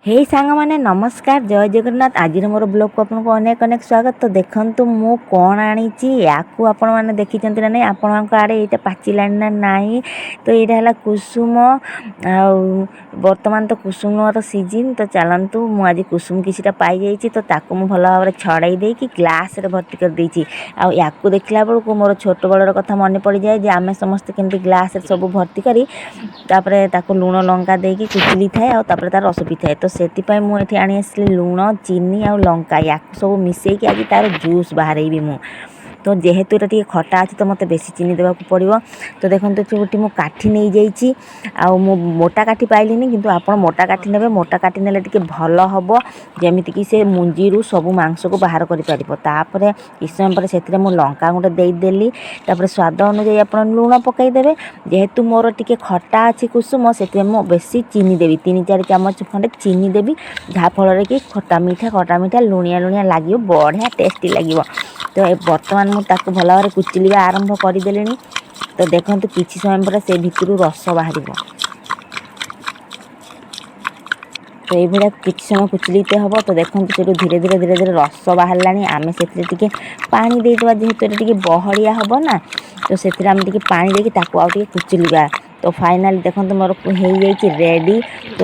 ହେଇ ସାଙ୍ଗମାନେ, ନମସ୍କାର, ଜୟ ଜଗନ୍ନାଥ। ଆଜିର ମୋର ବ୍ଲଗ୍କୁ ଆପଣଙ୍କୁ ଅନେକ ଅନେକ ସ୍ୱାଗତ। ତ ଦେଖନ୍ତୁ, ମୁଁ କ'ଣ ଆଣିଛି। ୟାକୁ ଆପଣମାନେ ଦେଖିଛନ୍ତି ନା ନାହିଁ? ଆପଣଙ୍କ ଆଡ଼େ ଏଇଟା ପାଚିଲାଣି ନା ନାହିଁ? ତ ଏଇଟା ହେଲା କୁସୁମ। ଆଉ ବର୍ତ୍ତମାନ ତ କୁସୁମର ସିଜିନ୍। ତ ଚାଲନ୍ତୁ, ମୁଁ ଆଜି କୁସୁମ କିଛିଟା ପାଇଯାଇଛି। ତ ତାକୁ ମୁଁ ଭଲ ଭାବରେ ଛଡ଼େଇ ଦେଇକି ଗ୍ଲାସ୍ରେ ଭର୍ତ୍ତି କରିଦେଇଛି। ଆଉ ୟାକୁ ଦେଖିଲା ବେଳକୁ ମୋର ଛୋଟବେଳର କଥା ମନେ ପଡ଼ିଯାଏ ଯେ ଆମେ ସମସ୍ତେ କେମିତି ଗ୍ଲାସ୍ରେ ସବୁ ଭର୍ତ୍ତି କରି ତାପରେ ତାକୁ ଲୁଣ ଲଙ୍କା ଦେଇକି କୁଚିଲି ଥାଏ ଆଉ ତାପରେ ତାର ରସ ପିଇଥାଏ। ତ ସେଥିପାଇଁ ମୁଁ ଏଠି ଆଣି ଆସିଲି ଲୁଣ, ଚିନି ଆଉ ଲଙ୍କା। ୟାକୁ ସବୁ ମିଶାଇକି ଆଜି ତାର ଜୁସ୍ ବାହାରେଇବି ମୁଁ। ତ ଯେହେତୁ ଏଇଟା ଟିକେ ଖଟା ଅଛି, ତ ମୋତେ ବେଶୀ ଚିନି ଦେବାକୁ ପଡ଼ିବ। ତ ଦେଖନ୍ତୁ, ଏଠି ଗୋଟେ ମୁଁ କାଠି ନେଇଯାଇଛି। ଆଉ ମୁଁ ମୋଟା କାଠି ପାଇଲିନି, କିନ୍ତୁ ଆପଣ ମୋଟା କାଠି ନେବେ। ମୋଟା କାଠି ନେଲେ ଟିକେ ଭଲ ହେବ, ଯେମିତିକି ସେ ମୁଞ୍ଜିରୁ ସବୁ ମାଂସକୁ ବାହାର କରିପାରିବ। ତାପରେ କିଛି ସମୟ ପରେ ସେଥିରେ ମୁଁ ଲଙ୍କା ଗୁଣ୍ଡ ଦେଇଦେଲି। ତାପରେ ସ୍ୱାଦ ଅନୁଯାୟୀ ଆପଣ ଲୁଣ ପକାଇଦେବେ। ଯେହେତୁ ମୋର ଟିକେ ଖଟା ଅଛି କୁସୁମ, ସେଥିପାଇଁ ମୁଁ ବେଶୀ ଚିନି ଦେବି। 3-4 ଚାମଚ ଖଣ୍ଡେ ଚିନି ଦେବି, ଯାହାଫଳରେ କି ଖଟା ମିଠା, ଖଟା ମିଠା, ଲୁଣିଆ ଲୁଣିଆ ଲାଗିବ, ବଢ଼ିଆ ଟେଷ୍ଟି ଲାଗିବ। ତ ବର୍ତ୍ତମାନ ମୁଁ ତାକୁ ଭଲ ଭାବରେ କୁଚିଲିବା ଆରମ୍ଭ କରିଦେଲିଣି। ତ ଦେଖନ୍ତୁ, କିଛି ସମୟ ପରେ ସେ ଭିତରୁ ରସ ବାହାରିବ। ତ ଏଇଭଳିଆ କିଛି ସମୟ କୁଚିଲିତେ ହେବ। ତ ଦେଖନ୍ତୁ, ସେଠୁ ଧୀରେ ଧୀରେ ଧୀରେ ଧୀରେ ରସ ବାହାରିଲାଣି। ଆମେ ସେଥିରେ ଟିକେ ପାଣି ଦେଇଦେବା, ଯେହେତୁ ଏଇଟା ଟିକେ ବହଳିଆ ହେବ ନା। ତ ସେଥିରେ ଆମେ ଟିକେ ପାଣି ଦେଇକି ତାକୁ ଆଉ ଟିକେ କୁଚିଲିବା। ତ ଫାଇନାଲି ଦେଖନ୍ତୁ, ମୋର ହେଇଯାଇଛି ରେଡ଼ି। ତ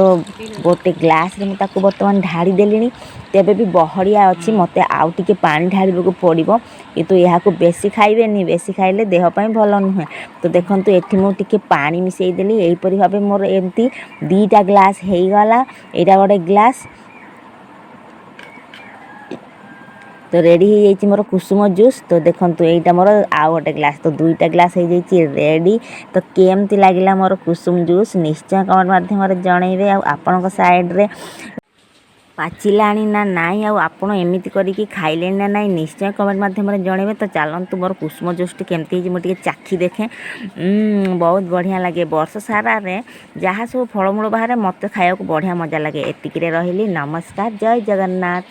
ଗୋଟେ ଗ୍ଲାସ୍ରେ ମୁଁ ତାକୁ ବର୍ତ୍ତମାନ ଢାଳି ଦେଲିଣି। ତେବେ ବି ବହଳିଆ ଅଛି, ମୋତେ ଆଉ ଟିକେ ପାଣି ଢାଳିବାକୁ ପଡ଼ିବ। କିନ୍ତୁ ଏହାକୁ ବେଶୀ ଖାଇବେନି, ବେଶୀ ଖାଇଲେ ଦେହ ପାଇଁ ଭଲ ନୁହେଁ। ତ ଦେଖନ୍ତୁ, ଏଠି ମୁଁ ଟିକେ ପାଣି ମିଶାଇ ଦେଲି। ଏହିପରି ଭାବେ ମୋର ଏମିତି 2ଟା ଗ୍ଲାସ୍ ହେଇଗଲା। ଏଇଟା ଗୋଟେ ଗ୍ଲାସ୍। ତ ରେଡ଼ି ହେଇଯାଇଛି ମୋର କୁସୁମ ଜୁସ୍। ତ ଦେଖନ୍ତୁ, ଏଇଟା ମୋର ଆଉ ଗୋଟେ ଗ୍ଲାସ୍। ତ 2ଟା ଗ୍ଲାସ୍ ହେଇଯାଇଛି ରେଡ଼ି। ତ କେମିତି ଲାଗିଲା ମୋର କୁସୁମ ଜୁସ୍, ନିଶ୍ଚୟ କମେଣ୍ଟ ମାଧ୍ୟମରେ ଜଣେଇବେ। ଆଉ ଆପଣଙ୍କ ସାଇଡ଼୍ରେ ପାଚିଲାଣି ନା ନାହିଁ, ଆଉ ଆପଣ ଏମିତି କରିକି ଖାଇଲେଣି ନା ନାହିଁ, ନିଶ୍ଚୟ କମେଣ୍ଟ ମାଧ୍ୟମରେ ଜଣେଇବେ। ତ ଚାଲନ୍ତୁ, ମୋର କୁସୁମ ଜୁସ୍ଟି କେମିତି ହେଇଛି ମୁଁ ଟିକେ ଚାଖି ଦେଖେ। ବହୁତ ବଢ଼ିଆ ଲାଗେ। ବର୍ଷ ସାରାରେ ଯାହା ସବୁ ଫଳମୂଳ ବାହାରେ, ମୋତେ ଖାଇବାକୁ ବଢ଼ିଆ ମଜା ଲାଗେ। ଏତିକିରେ ରହିଲି। ନମସ୍କାର, ଜୟ ଜଗନ୍ନାଥ।